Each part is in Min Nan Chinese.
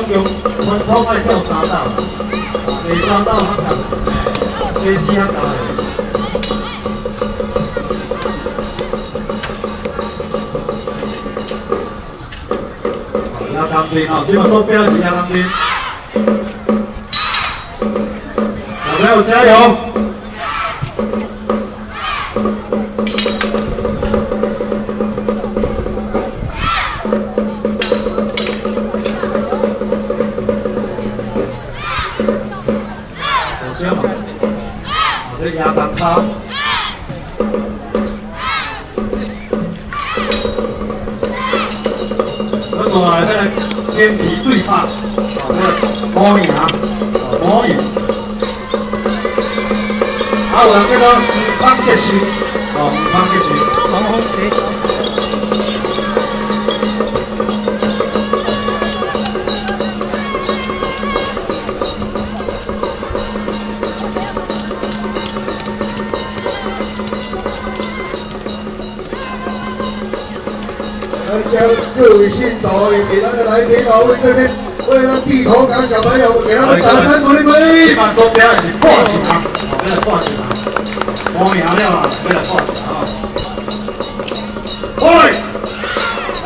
总共传统爱跳三道，第三道较难，第四较难。亚当兵哦，这马所表是亚当兵，小朋友加油！首先嘛，这亚当卡。我说来，再来天皮对拍，哦，这个五赢，哦，五赢。啊，有人叫做黄方结实，哦，黄方结实。黄方结实。将各位信徒以及咱的来宾哦，为这些为咱地头港小朋友，给他们掌声鼓励鼓励。这摆所表演是挂墙，哦，要来挂墙，无赢了啦，要来挂墙啊！喂，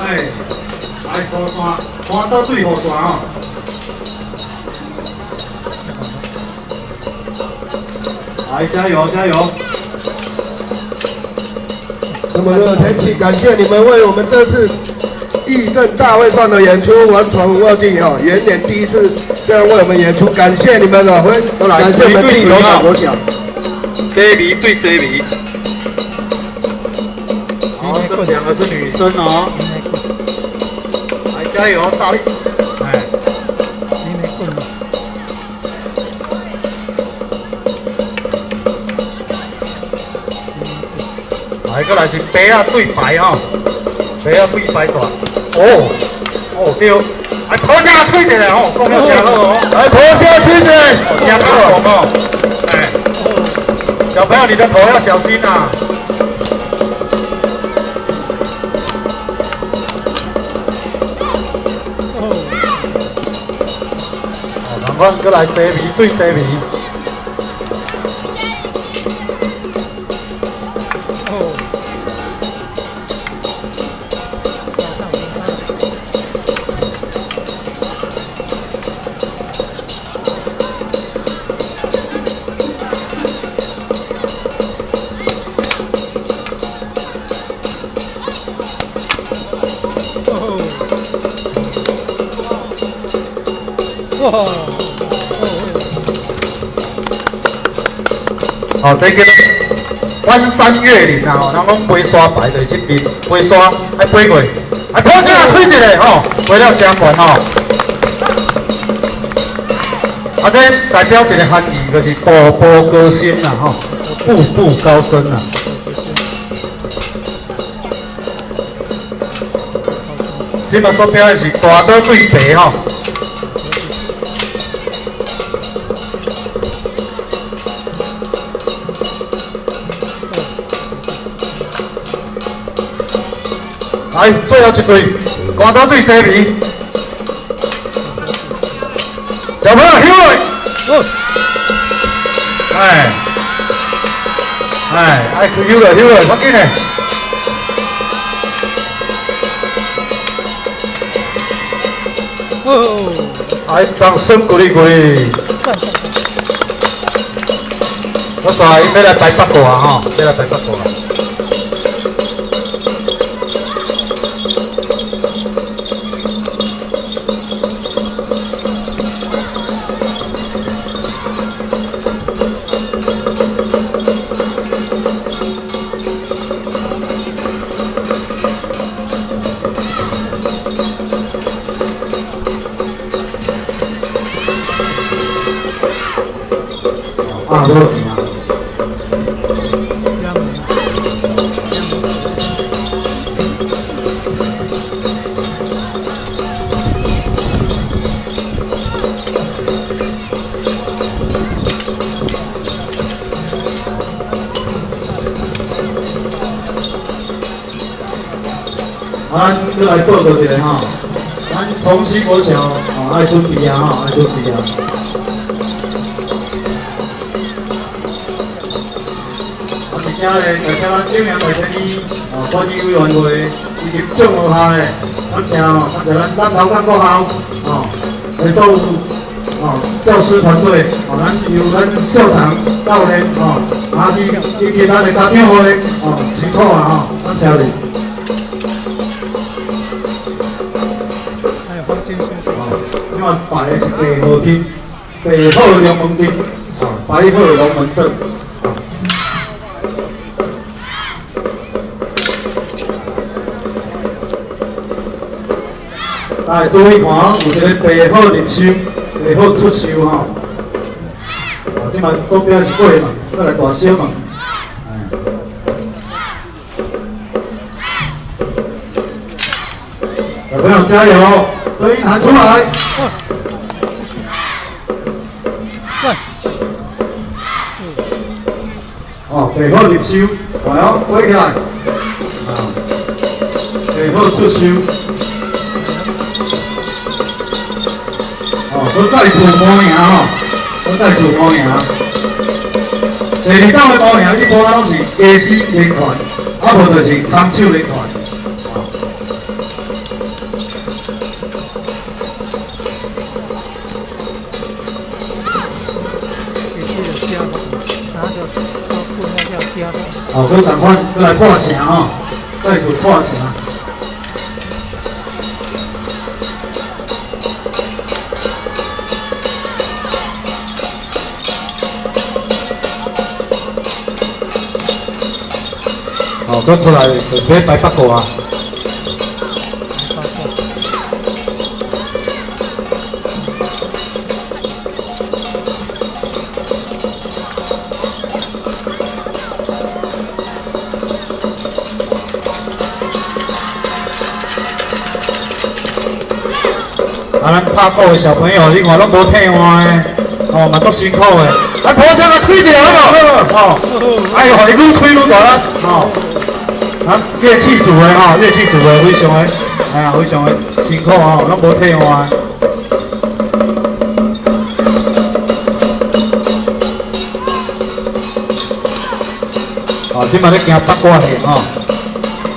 哎，来雨伞，看到对雨伞哦。来，加油加油！那么热的天气，感谢你们为我们这次义正大会上的演出完全无二进哦，元年第一次这样为我们演出，感谢你们了，感谢我们地头港国小。这迷对这迷，好，这两个是女生哦，来加油，大力，哎。来，过来是白仔对白吼，白仔对白大，哦，哦对，来头下吹一下吼，讲了真好哦，来头下吹一下，真好哦，哎，小朋友你的头要小心呐。哦，同款过来西皮对西皮。哦，这叫翻山越岭啊！吼，人讲飞沙排就是这边飞沙，爱飞过，爱破声吹一下吼，飞了真悬吼。啊，这代表一个含义，就是步步高升啦，吼，步步高升啦。这马所表的是大刀对白吼。来，最后一队，关刀对这边，小朋友休落，哎，哎，哎，休落休落，较紧嘞。哦，哎，掌声鼓励鼓励。我煞伊欲来排八卦吼，欲来排八卦。啊，好。咱阁来报告一下吼，咱崇禧国小哦，哦，愛準備啊，吼，愛準備啊。啊，而且咧，而且咱景陽大天一哦，管理委員會以及眾學校咧，感謝哦，感謝咱南頭港國校哦，的所有哦教師團隊哦，咱由咱校長、教練哦，阿弟以及咱的家長會哦，辛苦啊吼，感謝你。哦，另外擺的是白鶴陣，白鶴龍門陣，哦，白鶴龍門陣。來注意看，有一個白鶴入壽，白鶴出壽吼。啊，這擺左邊是過嘛，過來大小嘛。小朋友加油，聲音喊出來。哦，白鶴入壽，來哦，飛起來。啊，白鶴出壽。哦，閣再做模型吼，閣再做模型。第二道的模型一般攏是家私連環，啊無就是空手連環。哦，閣仝款，閣來破城吼，再做破城。哦，閣出來就欲擺八卦啊！啊，咱拍鼓的小朋友，你看攏無退換的，哦，嘛足辛苦的。來，鼓聲來吹一下好無？哦，哎，予伊愈吹愈大力，哦。啊，樂器組的吼，樂器組的非常的，哎呀，非常的辛苦吼，攏無退換。哦，這擺咧行八卦形吼，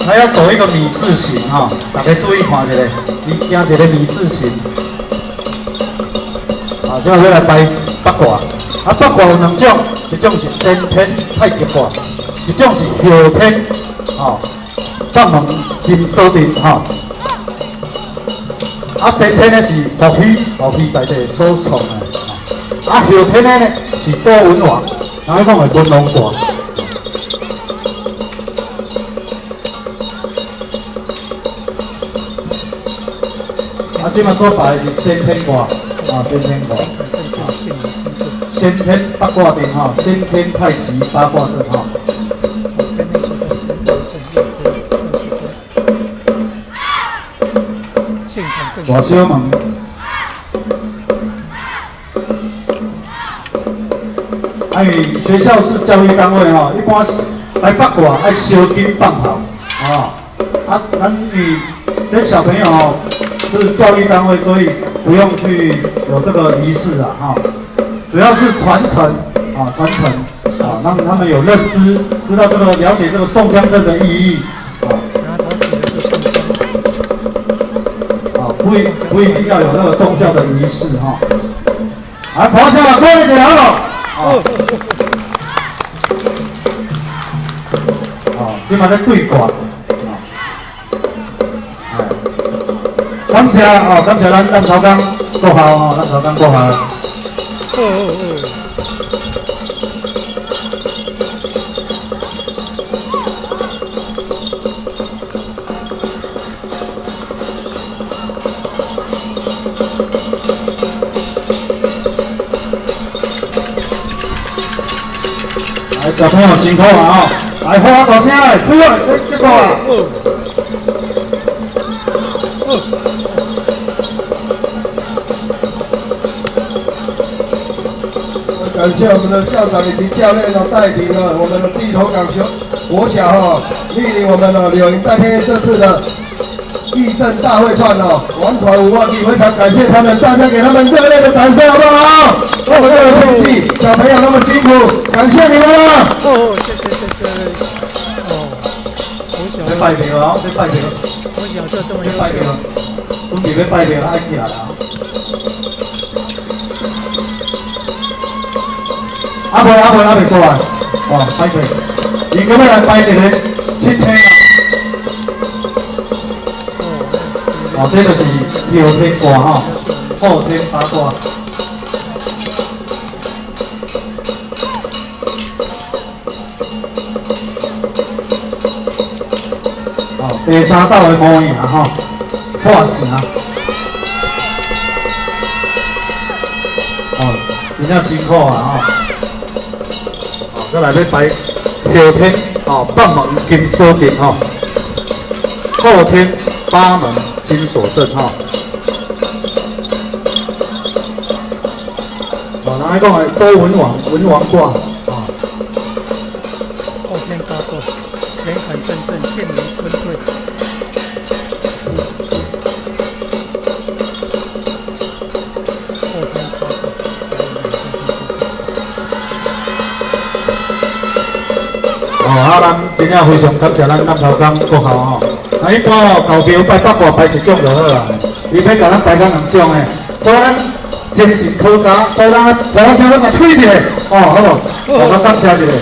他要走一個米字形吼，大家注意看一下，伊行一個米字形。啊，這擺欲來擺八卦，啊，八卦有兩種，一種是先天太極卦，一種是後天。吼，放門金鎖陣吼，啊，先天的是伏羲，伏羲大帝所創的，啊，後天的呢是周文王，人講的文王卦。啊，這擺所擺的是先天卦，啊，先天卦，先天八卦陣吼，先天太極八卦陣吼。大小門，啊，因為學校是教育單位吼，一般是來八卦愛燒金放炮，哦，啊，咱因為這小朋友吼是教育單位，所以不用去有這個儀式啊，哈，主要是傳承啊，傳承啊，讓他們有認知，知道這個了解這個宋江陣的意義。不一定要有那個宗教的儀式哈。來，跑下來，過一點好不好？哦，這擺咧對卦。哎，感謝哦，感謝咱南頭港國校哦，南頭港國校。来，小朋友辛苦了啊！來，呼啊大聲來，吹啊，結束啊！感謝我們的校長以及教練的帶領呢，我們的地頭港小國小哈，蒞臨我們的柳營在天這次的义赈大会串哦，王传文忘记，非常感谢他们，大家给他们热烈的掌声好不好？那么热的天气，小朋友那么辛苦，感谢你们了。哦，谢谢谢谢。哦，我小。要拜庙啊！要拜庙。我小就这么要拜庙，准备要拜庙，爱起来啦。阿未阿未阿未出来，哦，歹势。伊阁要来拜一个七星啊！哦，这就是后天卦吼，后天八卦。哦，第三道的模样吼，破城。哦，真正辛苦啊吼！哦，阁来欲拜后天哦，八门金锁阵吼，后天八门金锁阵吼。哦，人爱讲的周文王，文王卦啊。后天八卦，乾坎震震，巽离坤兑。后天八卦。哦，啊，咱真正非常感谢咱南头港国校吼。啊，一般哦，投票拜八卦拜一种就好啦，伊欲共咱拜到两种的，所以咱精神可嘉，所以咱鼓声咱嘛吹一下，哦，好无？我感谢一下。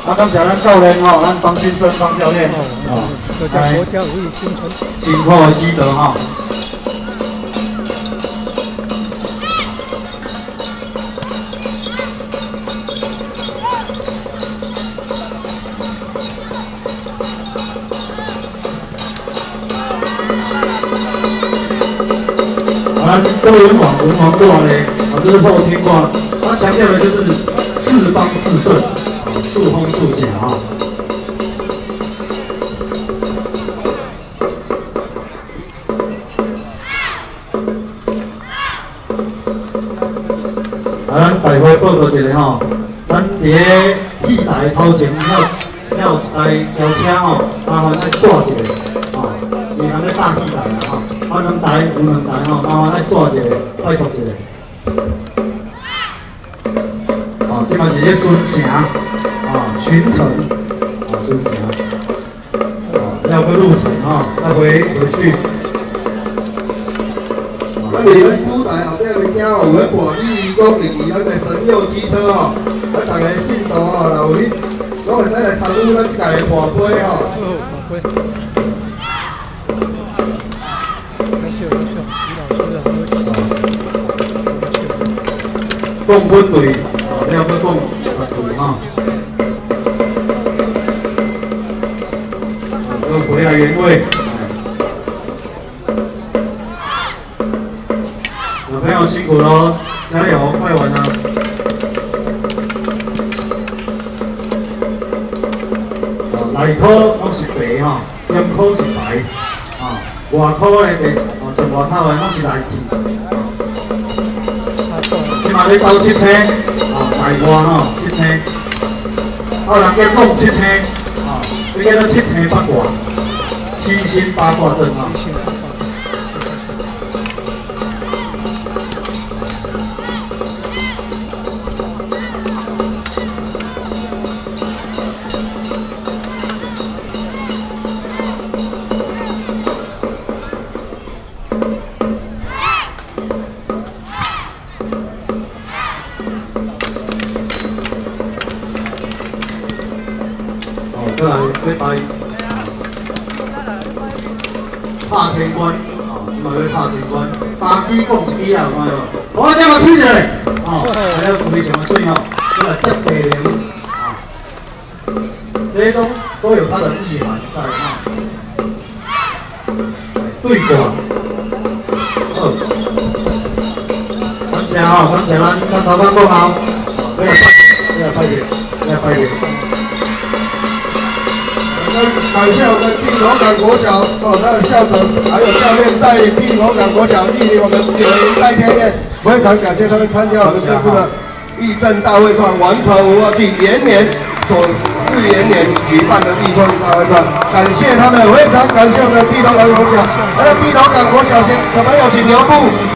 啊，感谢咱教练吼，咱方先生、方教练，哦，来，辛苦的指导吼。啊，咱周文王文王卦呢，啊，这是后天卦，它强调的就是四方四正，啊，四方四正啊。啊，咱大会报告一下吼，咱伫咧戏台头前了有一台轿车吼，麻烦爱煞一下，吼，伊人咧搭戏台啦吼。啊，两台有两台吼，麻烦爱煞一下，拜托一下。哦，这嘛是咧巡城，啊，巡城，啊，巡城，哦，要个路程吼，要回去。咱伫咧舞台后壁面听哦，有咧播义工义咱的神佑机车吼，咱逐个信徒吼，若有去，拢会使来参与咱这届的跋杯吼。哦，跋杯。讲本队，哦，了阁讲别队吼。阁回来原位。小朋友辛苦喽，加油，快完了。哦，内科拢是白吼，中科是白，啊，外科咧就是哦，像外口的拢是内气。这嘛咧斗七星，哦，内外吼七星，啊，人家讲七星，啊，这叫做七星八卦，七星八卦阵吼。过来，欲拜拍天官，哦，这嘛欲拍天官，三支讲一支啊，有看无？我这嘛吹一下，哦，还了非常的水吼，过来接地灵，啊，这拢都有它的意涵在哈。对卦，好，感谢吼，感谢咱咱头家国校，要来拜，要来拜庙，要来拜庙。感谢我们碇头港国小哦，他的校长还有教练带领碇头港国小莅临我们九营拜天宴，非常感谢他们参加我们这次的义赈大会创完全无二季延年所次元年舉辦的地創大會戰，感謝他們，非常感謝我們的地頭港國小。那地頭港國小先小朋友請留步。